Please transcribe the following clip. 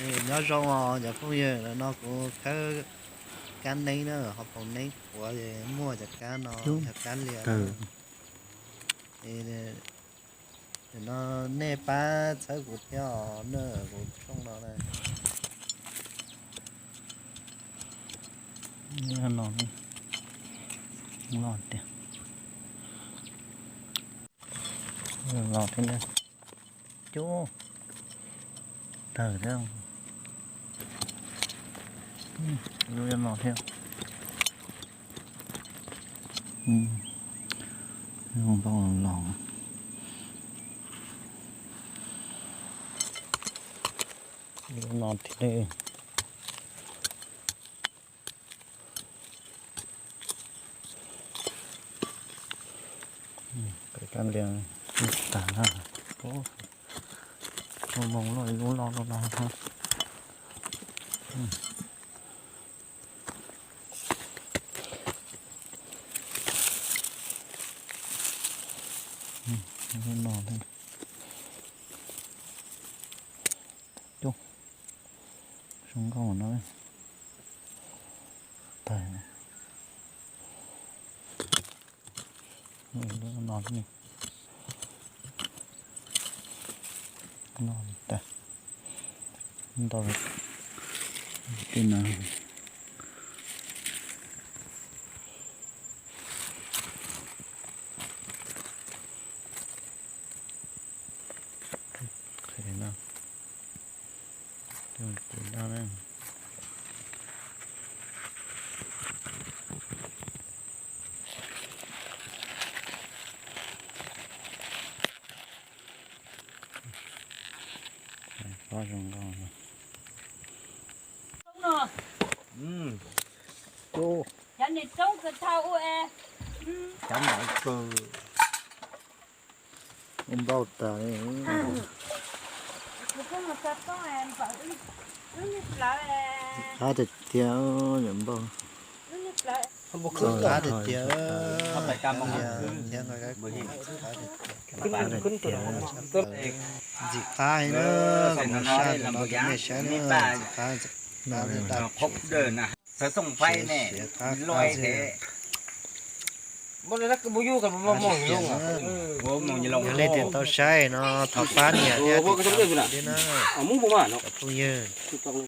Nyob zoo os cov phooj ywg, no kuv khawb kab neeb na, hauv paus neeb qhuav es muaj cov kab no, yog kab liam. Nim no nej pab txhawb kuv thiab os na, kuv tshooj no na. Los tiag, los thiab, cub tawg thiab, lub los thiab, npau los, lub no thiab. Peb kab liam tas na, moo loj lub loj loj loj. Lub no thiab. Cub, zoo nkauj no. Tag, lub no thiab, no tag, ntau, tej no. Pob zoo nkauj. Cov niag roob kawg thau ua es. Cov no kawg. Ua npauj tas li. Qab tiag tiag, npauj. Qab tiag tiag. Ntxim qab heev na, kuv mus saib ntawm no rau nej saib na, ntxim qab, ntxim qab, daj siab qab. Yog leej twg tau saib no thov pab nias thiab tiv tauj thiab na, cov phooj ywg.